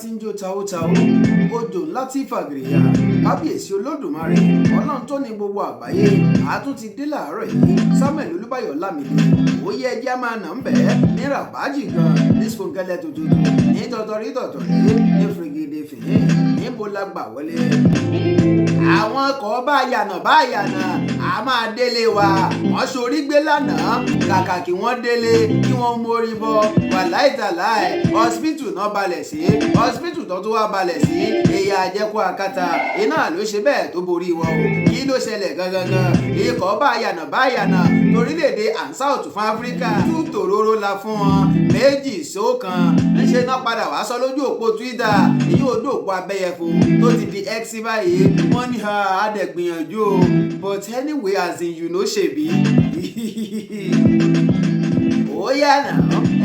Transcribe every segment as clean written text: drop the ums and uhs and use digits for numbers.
Tí ń jó taótaó, odò ńlá tí fàgìrìyà, kábíyèsí Olódùmarè, Ọlọ́run tó ní gbogbo àgbáyé, àátún ti dé láàárọ̀ yìí. Samuel Olúbáyọ̀ Lámìdé òye ẹjẹ́ máa nà ń bẹ̀ ní rabaji gan, ní skunkẹlẹ tuntun, ní tọ̀tọ̀rí tọ̀tọ̀rí, ní fìrìgìdì fìhín. Níbo la gbà wọlé? Àwọn ọkọ̀ bá yànà bá yànà, a máa délé wa. Wọ́n sorí gbé lánàá, kàkà kí wọ́n délé kí wọ́n mórí bọ́, wàláìtàláì, hospital náà balẹ̀ sí. Hospital tó tún wá balẹ̀ sí, èyí àjẹkù àkàtà iná ló ṣe bẹ́ẹ̀ tó borí wọn o. Kí ló ṣẹlẹ̀ gangan? Ikọ̀ bá yànà bá yànà torílẹ̀-èdè Ansar fún Áfíríkà tú tòróró la fún wọn, 2-1. Ńṣe náà padà wá sọ lójú òpó Twitter, èyí ò dòpò abẹ́yẹfò tó ti di X báyìí. Wọ́n ní adẹ̀gbìyànjú o, but anyway, as in, you know, ṣèbí ó yá náà,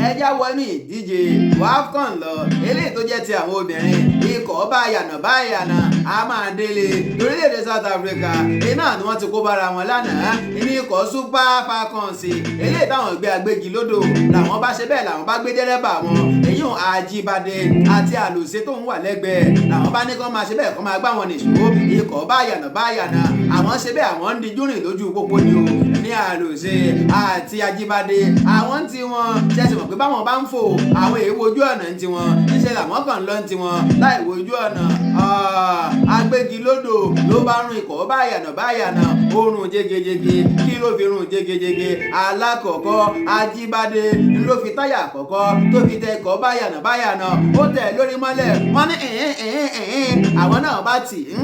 ẹjá wọnú ìdíje WAFCON lọ, eléyìí tó jẹ́ ti àwọn obìnrin. Ikọ̀ bá yànà bá yànà a máa délé lórílẹ̀‐èdè South Africa, iná ni wọ́n ti kó bára wọn lánàá ní ikọ̀ Super Falcons. Eléyìí táwọn gbé agbégi lódò làwọn bá ṣe bẹ́ẹ̀, làwọn bá gbé dẹ́rẹ́bà wọn, èyí ò Àjíbádé àti Àlòsé tó ń wà lẹ́gbẹ̀ẹ́, làwọn bá ní kó máa ṣe bẹ́ẹ̀, kó máa gbá wọn nìṣó. Ikọ̀ bá yànà bá yànà, àwọn ṣe bẹ́ẹ̀, àwọn ń dijú rìn lójú pópó ni o. Ní Àlòsé àti Àjíbádé, àwọn tí wọn ṣẹ̀ṣẹ̀ mọ̀ pé báwọn bá ń fò, àwọn èèwọ̀ ojú ọ̀nà ń tiwọn, níṣẹ́ làwọn kàn ń lọ ń tiwọn láì wojú ọ̀nà. Agbégilódò ló bá rún ikọ̀ báyànà báyànà, ó rún jégejége. Kí ló fi rún jégejége? Alákọ̀ọ́kọ́, Ajíbádé ló fi táyà àkọ́kọ́ tó fi tẹ ikọ̀ báyànà báyànà, ó tẹ̀ lórí mọ́lẹ̀. Wọ́n ní ẹ̀hín ẹ̀hín ẹ̀hín, àwọn náà bá tì í,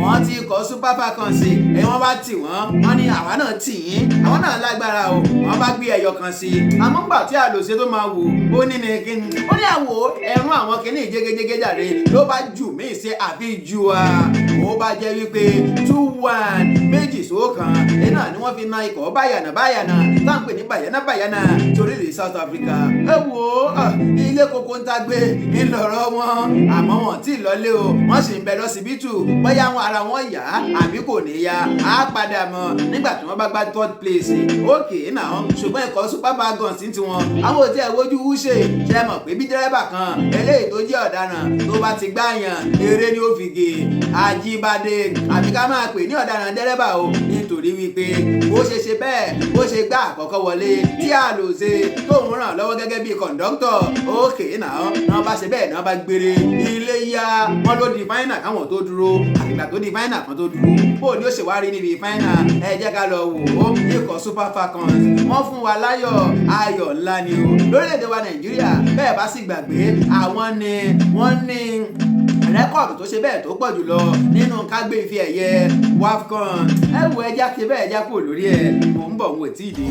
wọ́n ti kọ́ Super Falcons ẹ, wọ́n bá tì wọ́n, wọ́n ní àwa náà tì yín, àwọn náà lágbára o. Wọ́n bá gbé ẹyọ kan sí i. Àmọ́ ńgbà tí Àlòsé tó máa wò ó ní ní kíni, ó ní àwò ẹ̀rún àwọn kíní jégéjégé jàre, ló bá jù mí sí àfi ju wa. Ó bá jẹ́ wípé 2-1, 2-1, iná ni wọ́n fi na ikọ̀ báyànà báyànà tá à ń pè ní bàyànà bàyànà torílẹ̀ South Africa. Ẹ wò ó, ilé koko ń tagbé ńlọrọ wọn, àmọ́ wọn tí ì lọlé o, wọ́n sì ń bẹ lọ́sibítù. Bóyá wọn ara wọn yá àbí kò ní yá, á padà mọ̀ nígbà tí wọ́n bá gba third place. Ókè náà, ṣùgbọ́n ikọ̀ Super Falcons ti wọn, àwọn ò tí ẹ̀ wojú wúṣe ṣe mọ̀ pé bí dírẹ́bà kan eléyìí tó jẹ́ ọ̀daràn tó bá ti gbáyàn, eré ni ó fi gé. Ajíbádé, àbí ká máa pè ní ọ̀daràn dẹ́rẹ́bà o, nítorí wípé bó ṣe ṣe bẹ́ẹ̀, bó ṣe gbá àkọ́kọ́ wọlé tí Àlòsè tóun ràn lọ́wọ́ gẹ́gẹ́ bí kọ̀ǹdọ́tọ̀, ókè náà náà bá ṣe bẹ́ẹ̀ náà bá gbére ilé yá wọn, ló di final káwọn tó dúró. Àgbà tó di final kan tó dúró, bó ni ó ṣe wá rí níbi final? Ẹ jẹ́ ká lọ wò ó. Ikọ̀ Super Falcons, wọ́n fún wa láyọ̀, ayọ̀ ńlá ni o lórílẹ̀‐èdè wa Nàìjíríà. Bẹ́ẹ̀ bá sì gbàgbé, àwọn ni wọ́n ní record tó ṣe bẹ́ẹ̀ tó pọ̀ jùlọ nínú kágbé ife ẹ̀yẹ WAFCON. Ẹ wo, ẹja ṣe bẹ́ẹ̀, ẹja kúrò lórí ẹ̀. Mò ń bọ̀, ń wò tí ì dé.